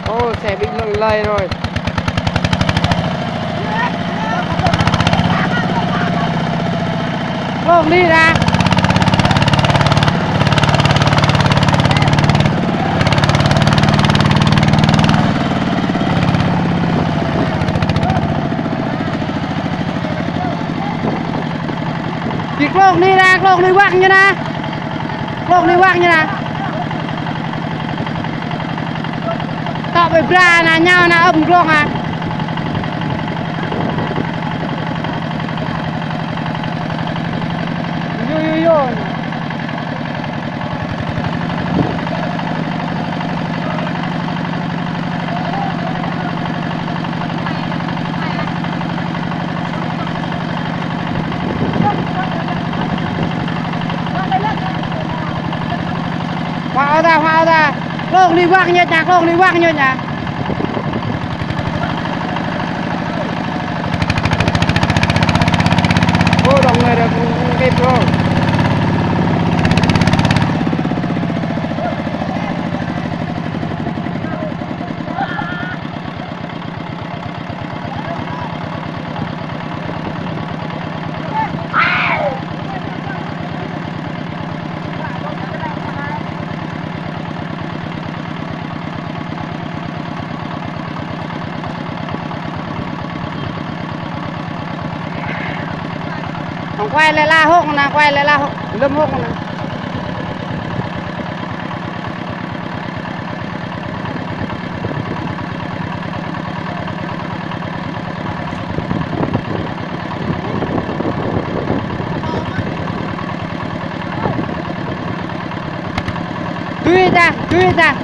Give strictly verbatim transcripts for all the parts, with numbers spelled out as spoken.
Ô, xe bị lơ-, lơi rồi. Glông đi ra. Či glông đi ra, glông đi wăng ñu na. Glông đi wăng ñu na. Tŏ ƀơi bra na, ñu na ôm glông a. Yo, yo, yo. Hua ôh ta, hua ôh ta. Glông đi wăng ñu na, glông đi wăng ñu na. Ô, đông người rồi, cũng, cũng kịp rồi. Hăng quay lại la hốc na, quay lại la hốc, lơm hốc na. Tui ta, tui ta.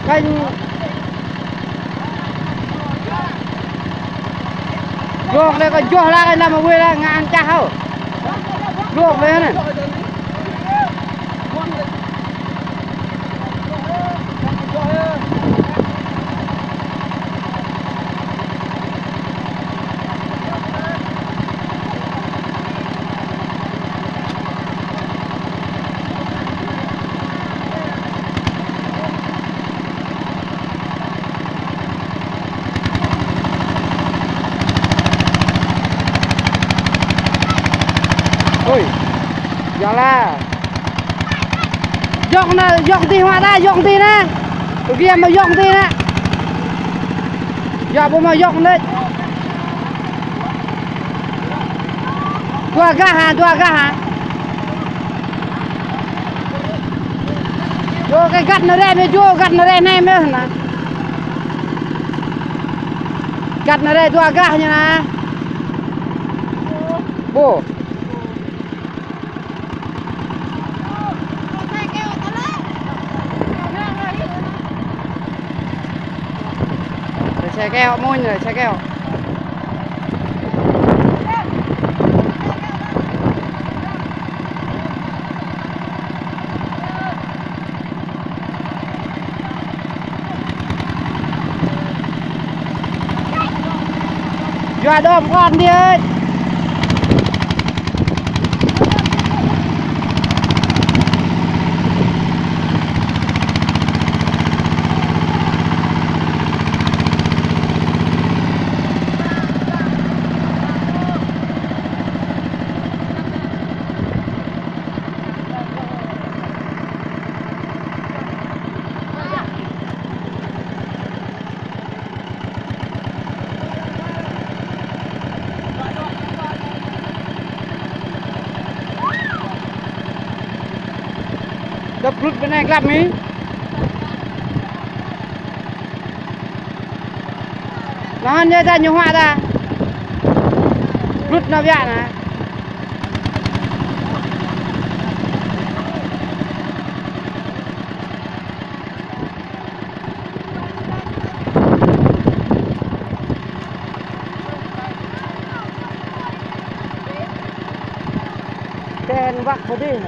Kanh. Glông lĕ kơ joh la kanh lăm wê la ngă ăn čah hơ̆. Glông lĕ anai. Ôi, yua la. Yŏk na, yŏk dih mă ta, yŏk dih na. Tui kiăng mă yŏk dih na. Yua ƀu mă yŏk na. Dua gah hă, dua gah hă. Yua kơ găt na rai mơ̆ yua, găt na rai anai mơ̆ na. Găt na rai dua gah ñu na. Ƀu. Đợi xe kéo, mui đợi xe kéo. Yua đom kon đi ơi. Dăp brŭt ƀơi anai glăp mĭ. Nŏn yơh ta ñu hua ta. Brŭt nao biă na. Ten wăk pơ dih.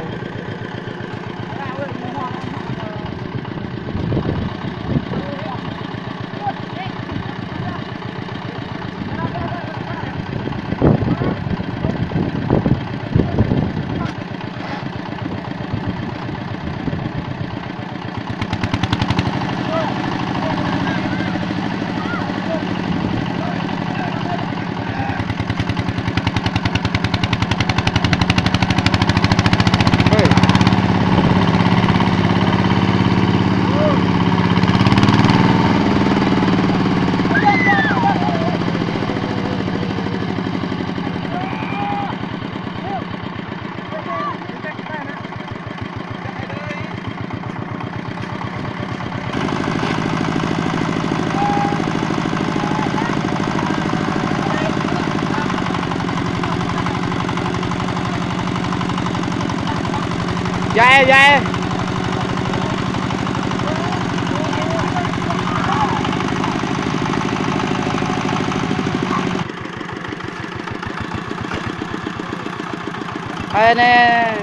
Ơi, anai,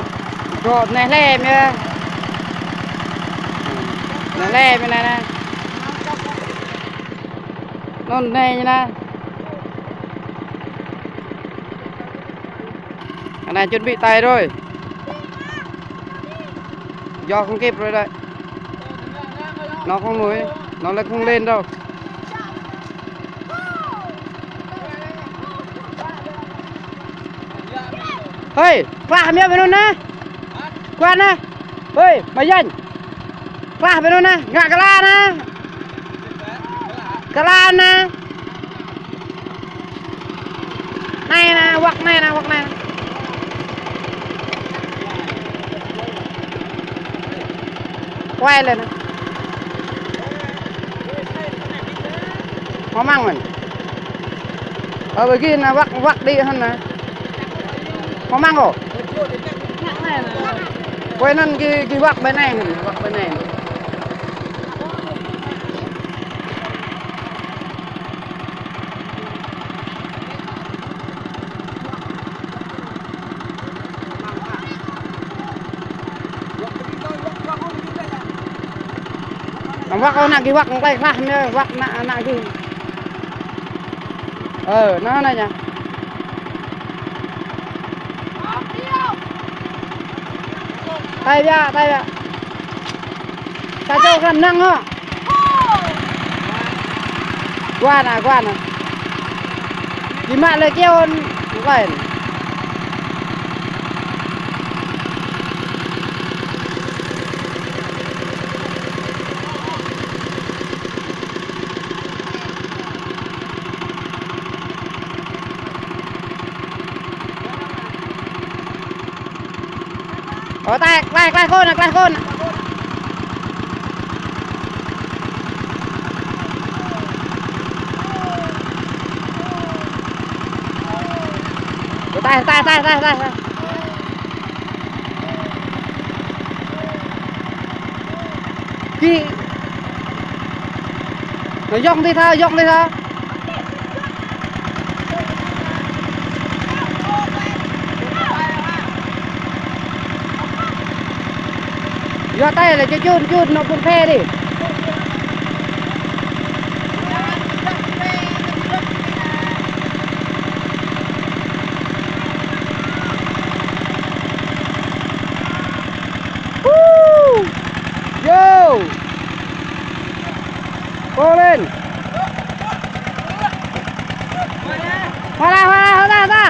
gŏ anai hlem yơh. Anai hlem anai anai. Anŭn anai anai. Anai chuẩn bị tay rồi. Giờ không kịp rồi đấy. Nó không nổi, nó lại không lên đâu. Hơi, klah mia bên anŭn anai. Kuan anai. Hơi, Mai Danh. Klah bên anŭn anai, ngă klah anai. Klah anai. Anai anai, wăk anai anai, wăk anai. Quay lên anai. Hơmăng mơ̆n. Ơ, ƀơi gih anai, wăk, wăk đĭ hăn anai. Hơmăng kơ. Quay anŭn gih, gih wăk ƀơi anai hăn, wăk ƀơi anai. Wăk, ơ, ană gih wăk, wăk klah anai, wăk ană, ană gih. Ơ, anŭn anai ñu. Tay biă, tay biă. Ta čô kram năng hŏ. Guan ah, guan ah. Gih mă lĕ kơyâo lain. Ơ, tay, klaih, klaih kơ anai, klaih kơ anai. Ơ, tay, tay, tay. Gih. Anai yŏng dih tha, yŏng dih tha. Yua tay lĕ čơčun čun anŏ phun phe dih. Woo! Yo! Pô lên. Hua ra, hua ra, hua ra, hua ra.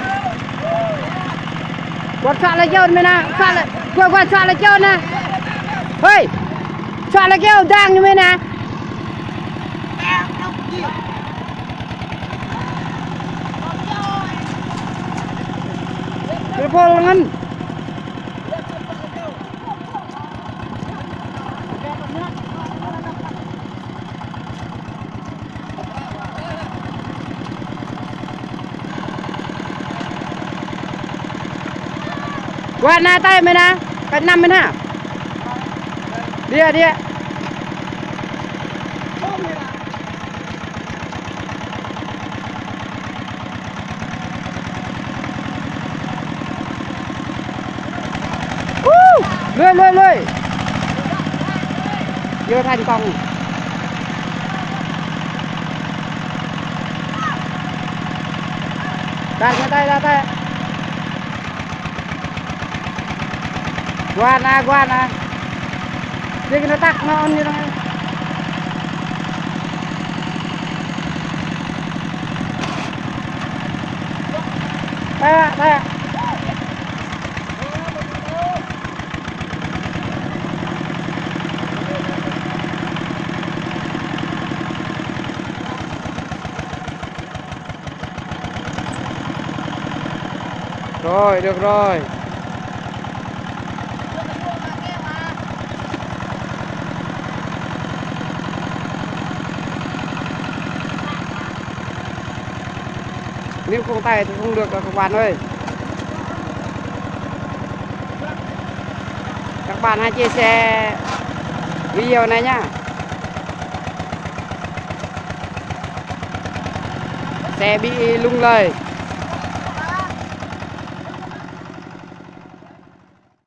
Guan suă lĕ čôn mơ̆n anai, suă lĕ, guan, guan suă lĕ čôn anai. Hơi. Suă lĕ kơyâo đang ñu mơ̆n anai. Kơpul ngăn. Guan anai tay mơ̆n anai, păt năm mơ̆n anai. Đĭ, đĭ. Woo! Lui, lui, lui. Chưa thành công. Đặt người tay ra tay. Guan ah, guan ah. Djơ̆ kơ anŭn tăk anŭn ñu anŭn. Tăk, tăk. Rồi, được rồi. Nếu không tay thì không được đâu các bạn ơi. Các bạn hãy chia sẻ video này nhá. Xe bị lung lơi.